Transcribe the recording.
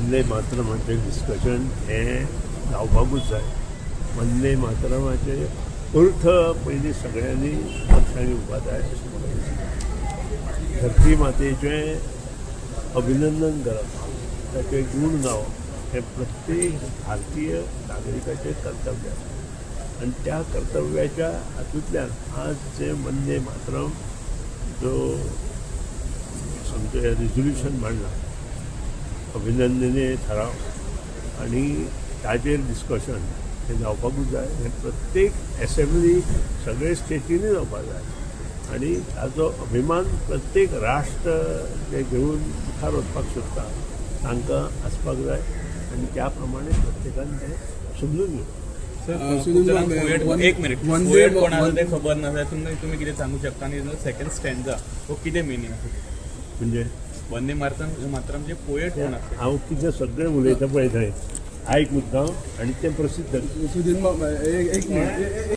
Vande मातरमाचें discussion हें जावपाकूच जाय. वंदे मातरमाचे अर्थ पयलीं सगळ्यांनी लक्षांत घेवपा जाय अशें म्हाका दिसता. धरती मातेचें अभिनंदन करप, ताचें गूण गावप हें प्रत्येक भारतीय नागरिकाचें कर्तव्य आसा आनी त्या कर्तव्याच्या हातूंतल्यान आज जें वंदे मातरम जो आमचें रेजोल्युशन मांडलां, अभिनंदनीय थाराव आनी ताजेर डिस्कशन हें जावपाकूच जाय. हें प्रत्येक एसेंब्ली सगळे स्टेटींनी जावपाक जाय आनी ताजो अभिमान प्रत्येक राष्ट्र जें घेवन मुखार वचपाक सोदता तांकां आसपाक जाय आनी त्या प्रमाणे प्रत्येकान तें समजून घेवपाक. सर, एक मिनिट, पोएट कोण आसा तें खबर ना जाल्यार तुमी कितें सांगू शकता? आनी सेकंड स्टँडजा हो कितें मिनींग आसा? म्हणजे वंदे मातरम मातरम जे पोएट कोण आसा? हांव कितें सगळें उलयता पळय थंय आयक मुद्दाम आनी तें प्रसिद्ध. सुदिन, एक मिनिट.